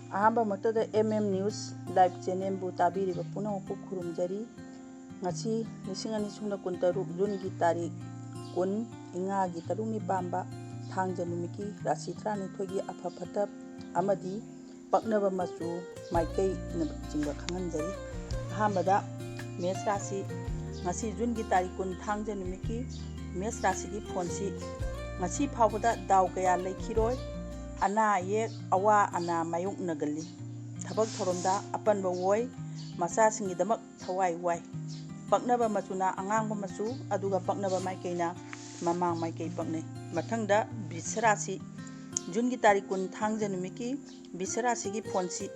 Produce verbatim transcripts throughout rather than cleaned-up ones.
ꯑꯍꯥꯟꯕꯃꯛꯇꯗ M M News Live Channelꯕꯨ ꯇꯥꯕꯤꯔꯤꯕ ꯄꯨꯝꯅꯃꯛꯄꯨ ꯈꯨꯔꯨꯝꯖꯔꯤ꯫ ꯉꯁꯤ ꯂꯤꯁꯤꯡ ꯑꯅꯤ ꯁꯨꯞꯅ ꯀꯨꯟꯇꯔꯨꯛ Juneꯒꯤ ꯇꯥꯔꯤꯛ ꯀꯨꯟ, ꯏꯉꯥꯒꯤ ꯇꯔꯨꯛꯅꯤ ꯄꯥꯟꯕ ꯊꯥꯡꯖ ꯅꯨꯃꯤꯠꯀꯤ ꯔꯥꯁꯤ ꯇꯔꯥꯅꯤꯊꯣꯏꯒꯤ ꯑꯐ ꯐꯠꯇ ꯑꯃꯗꯤ ꯄꯛꯅꯕ ꯃꯆꯨ ꯃꯥꯏꯀꯩꯅꯆꯤꯡꯕ ꯈꯪꯍꯟꯖꯔꯤ꯫ ꯑꯍꯥꯟꯕꯗ ꯃꯦꯁ ꯔꯥꯁꯤ, ꯉꯁꯤ Juneꯒꯤ ꯇꯥꯔꯤꯛ ꯀꯨꯟ ꯊꯥꯡꯖ ꯅꯨꯃꯤꯠꯀꯤ ꯃꯦꯁ ꯔꯥꯁꯤꯒꯤ ꯐꯣꯟꯁꯤ ꯉꯁꯤ ꯐꯥꯎꯕꯗ ꯗꯥꯎ ꯀꯌꯥ ꯂꯩꯈꯤꯔꯣꯏ, ꯑꯅꯥ ꯑꯌꯦꯛ ꯑꯋꯥ ꯑꯅꯥ ꯃꯥꯌꯣꯛꯅꯒꯜꯂꯤ꯫ ꯊꯕꯛ ꯊꯧꯔꯝꯗ ꯑꯄꯟꯕ ꯑꯣꯏ, ꯃꯆꯥꯁꯤꯡꯒꯤꯗꯃꯛ ꯊꯋꯥꯏ ꯋꯥꯏ꯫ ꯄꯛꯅꯕ ꯃꯆꯨꯅ ꯑꯉꯥꯡꯕ ꯃꯆꯨ, ꯑꯗꯨꯒ ꯄꯛꯅꯕ ꯃꯥꯏꯀꯩꯅ ꯃꯃꯥꯡ ꯃꯥꯏꯀꯩ ꯄꯛꯅꯩ꯫ ꯃꯊꯪꯗ ꯕꯤꯁ ꯔꯥꯁꯤ, Juneꯒꯤ ꯇꯥꯔꯤꯛ ꯀꯨꯟ ꯊꯥꯡꯖ ꯅꯨꯃꯤꯠꯀꯤ ꯕꯤꯁ ꯔꯥꯁꯤꯒꯤ ꯐꯣꯟꯁꯤ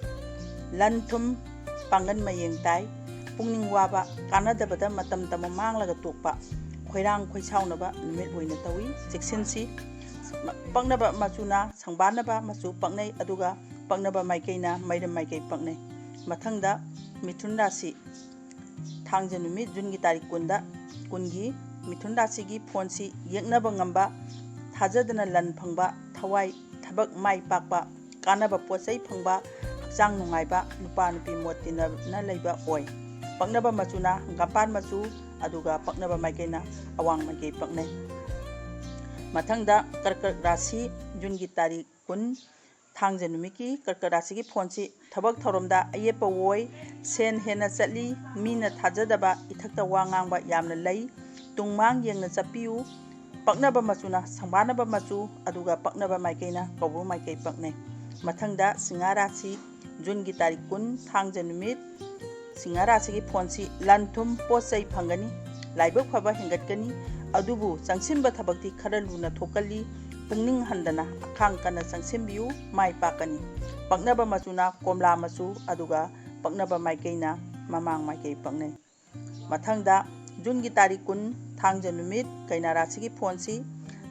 ꯂꯟ ꯊꯨꯝ ꯄꯥꯡꯒꯟ ꯃꯌꯦꯡ ꯇꯥꯏ, ꯄꯨꯛꯅꯤꯡ ꯋꯥꯕ, ꯀꯥꯟꯅꯗꯕꯗ ꯃꯇꯝ ꯇꯝꯕ ꯃꯥꯡꯂꯒ ꯇꯣꯛꯄ, ꯈꯣꯏꯔꯥꯡ ꯈꯣꯏꯁꯥꯎꯅꯕ ꯅꯨꯃꯤꯠ ꯑꯣꯏꯅ ꯇꯧꯏ꯫ ꯆꯦꯛꯁꯤꯟꯁꯤ꯫ ꯄꯛꯅꯕ ꯃꯆꯨꯅ ꯁꯪꯕꯥꯟꯅꯕ ꯃꯆꯨ ꯄꯛꯅꯩ, ꯑꯗꯨꯒ ꯄꯛꯅꯕ ꯃꯥꯏꯀꯩꯅ ꯃꯩꯔꯝ ꯃꯥꯏꯀꯩ ꯄꯛꯅꯩ꯫ ꯃꯊꯪꯗ ꯃꯤꯊꯨꯟ ꯔꯥꯁꯤ, ꯊꯥꯡꯖ ꯅꯨꯃꯤꯠ Juneꯒꯤ ꯇꯥꯔꯤꯛ ꯀꯨꯟꯗ, ꯀꯨꯟꯒꯤ ꯃꯤꯊꯨꯟ ꯔꯥꯁꯤꯒꯤ ꯐꯣꯟꯁꯤ ꯌꯦꯛꯅꯕ ꯉꯝꯕ, ꯊꯥꯖꯗꯅ ꯂꯟ ꯐꯪꯕ, ꯊꯋꯥꯏ ꯊꯕꯛ ꯃꯥꯏ ꯄꯥꯛꯄ, ꯀꯥꯟꯅꯕ ꯄꯣꯠ ꯆꯩ ꯐꯪꯕ, ꯍꯛꯆꯥꯡ ꯅꯨꯡꯉꯥꯏꯕ, ꯅꯨꯄꯥ ꯅꯨꯄꯤ ꯃꯣꯠ ꯇꯤꯟꯅꯅ ꯂꯩꯕ ꯑꯣꯏ꯫ ꯄꯛꯅꯕ ꯃꯆꯨꯅ ꯍꯪꯒꯥꯝꯄꯥꯟ ꯃꯆꯨ, ꯑꯗꯨꯒ ꯄꯛꯅꯕ ꯃꯥꯏꯀꯩꯅ ꯑꯋꯥꯡ ꯃꯥꯏꯀꯩ ꯄꯛꯅꯩ꯫ ꯃꯊꯪꯗ ꯀꯔꯀꯠ ꯔꯥꯁꯤ, Juneꯒꯤ ꯇꯥꯔꯤꯛ ꯀꯨꯟ, ꯊꯥꯡꯖ ꯅꯨꯃꯤꯠꯀꯤ ꯀꯔꯀꯠ ꯔꯥꯁꯤꯒꯤ ꯐꯣꯟꯁꯤ ꯊꯕꯛ ꯊꯧꯔꯝꯗ ꯑꯌꯦꯠꯄ ꯑꯣꯏ, ꯁꯦꯟ ꯍꯦꯟꯅ ꯆꯠꯂꯤ, ꯃꯤꯅ ꯊꯥꯖꯗꯕ, ꯏꯊꯛꯇ ꯋꯥ ꯉꯥꯡꯕ ꯌꯥꯝꯅ ꯂꯩ, ꯇꯨꯡ ꯃꯥꯡ ꯌꯦꯡꯅ ꯆꯠꯄꯤꯌꯨ꯫ ꯄꯛꯅꯕ ꯃꯆꯨꯅ ꯁꯪꯕꯥꯟꯅꯕ ꯃꯆꯨ, ꯑꯗꯨꯒ ꯄꯛꯅꯕ ꯃꯥꯏꯀꯩꯅ ꯀꯧꯕ꯭ꯔꯨ ꯃꯥꯏꯀꯩ ꯄꯛꯅꯩ꯫ ꯃꯊꯪꯗ ꯁꯤꯡꯍꯥ ꯔꯥꯁꯤ, Juneꯒꯤ ꯇꯥꯔꯤꯛ ꯀꯨꯟ, ꯊꯥꯡꯖ ꯅꯨꯃꯤꯠ, ꯁꯤꯡꯍꯥ ꯔꯥꯁꯤꯒꯤ ꯐꯣꯟꯁꯤ ꯂꯟ ꯊꯨꯝ ꯄꯣꯠ ꯆꯩ ꯐꯪꯒꯅꯤ, ꯂꯥꯏꯕꯛ ꯐꯕ ꯍꯦꯟꯒꯠꯀꯅꯤ, ꯑꯗꯨꯕꯨ ꯆꯪꯁꯤꯟꯕ ꯊꯕꯛꯇꯤ ꯈꯔ ꯂꯨꯅ ꯊꯣꯛꯀꯜꯂꯤ꯫ ꯄꯨꯛꯅꯤꯡ ꯍꯟꯗꯅ ꯑꯈꯥꯡ ꯀꯟꯅ ꯆꯪꯁꯤꯟꯕꯤꯌꯨ, ꯃꯥꯏ ꯄꯥꯛꯀꯅꯤ꯫ ꯄꯛꯅꯕ ꯃꯆꯨꯅ ꯀꯣꯝꯂꯥ ꯃꯆꯨ, ꯑꯗꯨꯒ ꯄꯛꯅꯕ ꯃꯥꯏꯀꯩꯅ ꯃꯃꯥꯡ ꯃꯥꯏꯀꯩ ꯄꯛꯅꯩ꯫ ꯃꯊꯪꯗ Juneꯒꯤ ꯇꯥꯔꯤꯛ ꯀꯨꯟ, ꯊꯥꯡꯖ ꯅꯨꯃꯤꯠ, ꯀꯩꯅꯥ ꯔꯥꯁꯤꯒꯤ ꯐꯣꯟꯁꯤ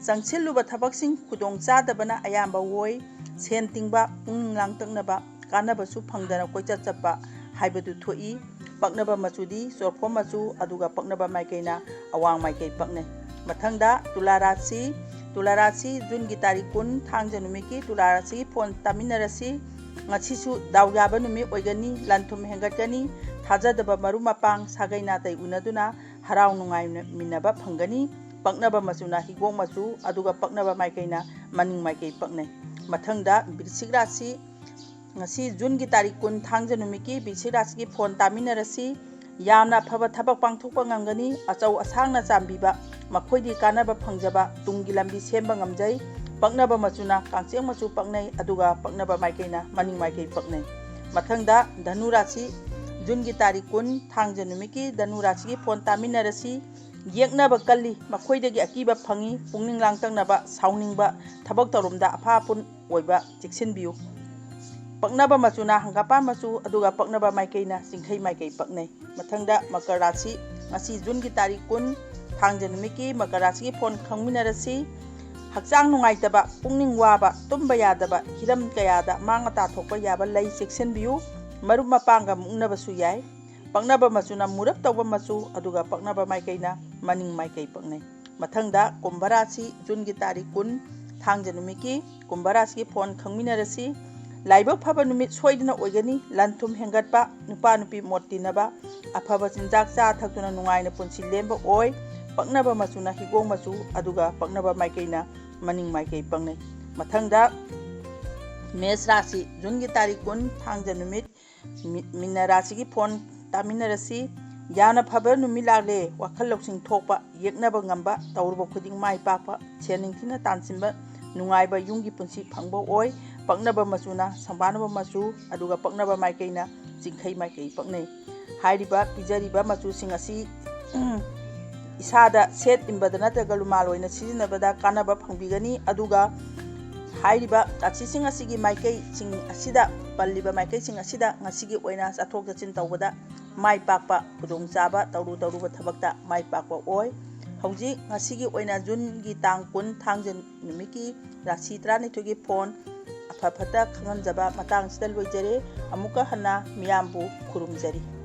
ꯆꯪꯁꯤꯜꯂꯨꯕ ꯊꯕꯛꯁꯤꯡ ꯈꯨꯗꯣꯡ ꯆꯥꯗꯕꯅ ꯑꯌꯥꯝꯕ ꯑꯣꯏ꯫ ꯁꯦꯟ ꯇꯤꯡꯕ, ꯄꯨꯛꯅꯤꯡ ꯂꯥꯡꯇꯛꯅꯕ, ꯀꯥꯟꯅꯕꯁꯨ ꯐꯪꯗꯅ ꯀꯣꯏꯆꯠ ꯆꯠꯄ ꯍꯥꯏꯕꯗꯨ ꯊꯣꯛꯏ꯫ ꯄꯛꯅꯕ ꯃꯆꯨꯗꯤ ꯆꯣꯔꯐꯣꯟ ꯃꯆꯨ, ꯑꯗꯨꯒ ꯄꯛꯅꯕ ꯃꯥꯏꯀꯩꯅ ꯑꯋꯥꯡ ꯃꯥꯏꯀꯩ ꯄꯛꯅꯩ꯫ ꯃꯊꯪꯗ ꯇꯨꯂꯥ ꯔꯥꯁꯤ, ꯇꯨꯂꯥ ꯔꯥꯁꯤ, Juneꯒꯤ ꯇꯥꯔꯤꯛ ꯀꯨꯟ, ꯊꯥꯡꯖ ꯅꯨꯃꯤꯠꯀꯤ ꯇꯨꯂꯥ ꯔꯥꯁꯤꯒꯤ ꯐꯣꯟ ꯇꯥꯃꯤꯟꯅꯔꯁꯤ꯫ ꯉꯁꯤꯁꯨ ꯗꯥꯎ ꯌꯥꯕ ꯅꯨꯃꯤꯠ ꯑꯣꯏꯒꯅꯤ꯫ ꯂꯟ ꯊꯨꯝ ꯍꯦꯟꯒꯠꯀꯅꯤ꯫ ꯊꯥꯖꯗꯕ ꯃꯔꯨꯞ ꯃꯄꯥꯡ ꯁꯥꯒꯩ ꯅꯥꯇꯩ ꯎꯅꯗꯨꯅ ꯍꯔꯥꯎ ꯅꯨꯡꯉꯥꯏꯃꯤꯟꯅꯕ ꯐꯪꯒꯅꯤ꯫ ꯄꯛꯅꯕ ꯃꯆꯨꯅ ꯍꯤꯒꯣꯛ ꯃꯆꯨ, ꯑꯗꯨꯒ ꯄꯛꯅꯕ ꯃꯥꯏꯀꯩꯅ ꯃꯅꯤꯡ ꯃꯥꯏꯀꯩ ꯄꯛꯅꯩ꯫ ꯃꯊꯪꯗ ꯕꯤꯔꯁꯤꯛ ꯔꯥꯁꯤ꯫ ꯉꯁꯤ ꯖꯨꯟꯒꯤ ꯇꯥꯔꯤꯛ ꯀꯨꯟ, ꯊꯥꯡꯖ ꯅꯨꯃꯤꯠꯀꯤ ꯕꯤꯔꯁꯤꯛ ꯔꯥꯁꯤꯒꯤ ꯐꯣꯟ ꯇꯥꯃꯤꯟꯅꯔꯁꯤ꯫ ꯌꯥꯝꯅ ꯑꯐꯕ ꯊꯕꯛ ꯄꯥꯡꯊꯣꯛꯄ ꯉꯝꯒꯅꯤ꯫ ꯑꯆꯧ ꯑꯁꯥꯡꯅ ꯆꯥꯟꯕꯤꯕ, ꯃꯈꯣꯏꯗꯤ ꯀꯥꯟꯅꯕ ꯐꯪꯖꯕ, ꯇꯨꯡꯒꯤ ꯂꯝꯕꯤ ꯁꯦꯝꯕ ꯉꯝꯖꯩ꯫ ꯄꯛꯅꯕ ꯃꯆꯨꯅ ꯀꯥꯡꯆꯦꯡ ꯃꯆꯨ ꯄꯛꯅꯩ, ꯑꯗꯨꯒ ꯄꯛꯅꯕ ꯃꯥꯏꯀꯩꯅ ꯃꯅꯤꯡ ꯃꯥꯏꯀꯩ ꯄꯛꯅꯩ꯫ ꯃꯊꯪꯗ ꯙꯅꯨ ꯔꯥꯁꯤ, ꯖꯨꯟꯒꯤ ꯇꯥꯔꯤꯛ ꯀꯨꯟ, ꯊꯥꯡꯖ ꯅꯨꯃꯤꯠꯀꯤ ꯙꯅꯨ ꯔꯥꯁꯤꯒꯤ ꯐꯣꯟ ꯇꯥꯃꯤꯟꯅꯔꯁꯤ꯫ ꯌꯦꯛꯅꯕ ꯀꯜꯂꯤ, ꯃꯈꯣꯏꯗꯒꯤ ꯑꯀꯤꯕ ꯐꯪꯏ, ꯄꯨꯛꯅꯤꯡ ꯂꯥꯡꯇꯛꯅꯕ, ꯁꯥꯎꯅꯤꯡꯕ, ꯊꯕꯛ ꯊꯧꯔꯝꯗ ꯑꯐꯥ ꯑꯄꯨꯟ ꯑꯣꯏꯕ ꯆꯦꯛꯁꯤꯟꯕꯤꯌꯨ꯫ ꯄꯛꯅꯕ ꯃꯆꯨꯅ ꯍꯪꯒꯥꯄꯥꯟ ꯃꯆꯨ, ꯑꯗꯨꯒ ꯄꯛꯅꯕ ꯃꯥꯏꯀꯩꯅ ꯆꯤꯡꯈꯩ ꯃꯥꯏꯀꯩ ꯄꯛꯅꯩ꯫ ꯃꯊꯪꯗ ꯃꯀꯔ ꯔꯥꯁꯤ, ꯉꯁꯤ ꯖꯨꯟꯒꯤ ꯇꯥꯔꯤꯛ ꯀꯨꯟ, ꯊꯥꯡꯖ ꯅꯨꯃꯤꯠꯀꯤ ꯃꯀꯔ ꯔꯥꯁꯤꯒꯤ ꯐꯣꯟ ꯈꯪꯃꯤꯟꯅꯔꯁꯤ꯫ ꯍꯛꯆꯥꯡ ꯅꯨꯡꯉꯥꯏꯇꯕ, ꯄꯨꯛꯅꯤꯡ ꯋꯥꯕ, ꯇꯨꯝꯕ ꯌꯥꯗꯕ, ꯍꯤꯔꯝ ꯀꯌꯥꯗ ꯑꯃꯥꯡ ꯑꯇꯥ ꯊꯣꯛꯄ ꯌꯥꯕ ꯂꯩ, ꯆꯦꯛꯁꯤꯟꯕꯤꯌꯨ꯫ ꯃꯔꯨꯞ ꯃꯄꯥꯡꯒ ꯃꯨꯛꯅꯕꯁꯨ ꯌꯥꯏ꯫ ꯄꯛꯅꯕ ꯃꯆꯨꯅ ꯃꯨꯔꯞ ꯇꯧꯕ ꯃꯆꯨ, ꯑꯗꯨꯒ ꯄꯛꯅꯕ ꯃꯥꯏꯀꯩꯅ ꯃꯅꯤꯡ ꯃꯥꯏꯀꯩ ꯄꯛꯅꯩ꯫ ꯃꯊꯪꯗ ꯀꯨꯝꯚ ꯔꯥꯁꯤ, ꯖꯨꯟꯒꯤ ꯇꯥꯔꯤꯛ ꯀꯨꯟ, ꯊꯥꯡꯖ ꯅꯨꯃꯤꯠꯀꯤ ꯀꯨꯝꯚ ꯔꯥꯁꯤꯒꯤ ꯐꯣꯟ ꯈꯪꯃꯤꯟꯅꯔꯁꯤ꯫ ꯂꯥꯏꯕꯛ ꯐꯕ ꯅꯨꯃꯤꯠ ꯁꯣꯏꯗꯅ ꯑꯣꯏꯒꯅꯤ꯫ ꯂꯟ ꯊꯨꯝ ꯍꯦꯟꯒꯠꯄ, ꯅꯨꯄꯥ ꯅꯨꯄꯤ ꯃꯣꯠ ꯇꯤꯟꯅꯕ, ꯑꯐꯕ ꯆꯤꯟꯖꯥꯛ ꯆꯥ ꯊꯛꯇꯨꯅ ꯅꯨꯡꯉꯥꯏꯅ ꯄꯨꯟꯁꯤ ꯂꯦꯟꯕ ꯑꯣꯏ꯫ ꯄꯛꯅꯕ ꯃꯆꯨꯅ ꯍꯤꯒꯣꯛ ꯃꯆꯨ, ꯑꯗꯨꯒ ꯄꯛꯅꯕ ꯃꯥꯏꯀꯩꯅ ꯃꯅꯤꯡ ꯃꯥꯏꯀꯩ ꯄꯛꯅꯩ꯫ ꯃꯊꯪꯗ ꯃꯦꯁ ꯔꯥꯁꯤ, ꯖꯨꯟꯒꯤ ꯇꯥꯔꯤꯛ ꯀꯨꯟ, ꯊꯥꯡꯖ ꯅꯨꯃꯤꯠ, ꯃꯤ-, ꯃꯤꯅ ꯔꯥꯁꯤꯒꯤ ꯐꯣꯟ ꯇꯥꯃꯤꯟꯅꯔꯁꯤ꯫ ꯌꯥꯝꯅ ꯐꯕ ꯅꯨꯃꯤꯠ ꯂꯥꯛꯂꯦ꯫ ꯋꯥꯈꯜ ꯂꯧꯁꯤꯡ ꯊꯣꯛꯄ, ꯌꯦꯛꯅꯕ ꯉꯝꯕ, ꯇꯧꯔꯨꯕ ꯈꯨꯗꯤꯡ ꯃꯥꯏ ꯄꯥꯛꯄ, ꯁꯦꯜ ꯅꯤꯡꯊꯤꯅ ꯇꯥꯟꯁꯤꯟꯕ, ꯅꯨꯡꯉꯥꯏꯕ ꯌꯨꯝꯒꯤ ꯄꯨꯟꯁꯤ ꯐꯪꯕ ꯑꯣꯏ꯫ ꯄꯛꯅꯕ ꯃꯆꯨꯅ ꯁꯪꯕꯥꯅꯕ ꯃꯆꯨ, ꯑꯗꯨꯒ ꯄꯛꯅꯕ ꯃꯥꯏꯀꯩꯅ ꯆꯤꯡꯈꯩ ꯃꯥꯏꯀꯩ ꯄꯛꯅꯩ꯫ ꯍꯥꯏꯔꯤꯕ ꯄꯤꯖꯔꯤꯕ ꯃꯆꯨꯁꯤꯡ ꯑꯁꯤ ꯏꯁꯥꯗ ꯁꯦꯠ ꯏꯟꯕꯗ ꯅꯠꯇ꯭ꯔꯒ ꯂꯨꯃꯥꯜ ꯑꯣꯏꯅ ꯁꯤꯖꯤꯟꯅꯕꯗ ꯀꯥꯟꯅꯕ ꯐꯪꯕꯤꯒꯅꯤ꯫ ꯑꯗꯨꯒ ꯍꯥꯏꯔꯤꯕ ꯔꯥꯁꯤꯁꯤꯡ ꯑꯁꯤꯒꯤ ꯃꯥꯏꯀꯩꯁꯤꯡ ꯑꯁꯤꯗ, ꯄꯜꯂꯤꯕ ꯃꯥꯏꯀꯩꯁꯤꯡ ꯑꯁꯤꯗ ꯉꯁꯤꯒꯤ ꯑꯣꯏꯅ ꯆꯠꯊꯣꯛ ꯆꯠꯁꯤꯟ ꯇꯧꯕꯗ ꯃꯥꯏ ꯄꯥꯛꯄ, ꯈꯨꯗꯣꯡꯆꯥꯕ, ꯇꯧꯔꯨ ꯇꯧꯔꯨꯕ ꯊꯕꯛꯇ ꯃꯥꯏ ꯄꯥꯛꯄ ꯑꯣꯏ꯫ ꯍꯧꯖꯤꯛ ꯉꯁꯤꯒꯤ ꯑꯣꯏꯅ ꯖꯨꯟꯒꯤ ꯇꯥꯡ ꯀꯨꯟ, ꯊꯥꯡꯖ ꯅꯨꯃꯤꯠꯀꯤ ꯔꯥꯁꯤ ꯇꯔꯥꯅꯤꯊꯣꯏꯒꯤ ꯐꯣꯟ ꯑꯐ ꯐꯠꯇ ꯈꯪꯍꯟꯖꯕ ꯃꯇꯥꯡꯁꯤꯗ ꯂꯣꯏꯖꯔꯦ꯫ ꯑꯃꯨꯛꯀ ꯍꯟꯅ ꯃꯤꯌꯥꯝꯕꯨ ꯈꯨꯔꯨꯝꯖꯔꯤ꯫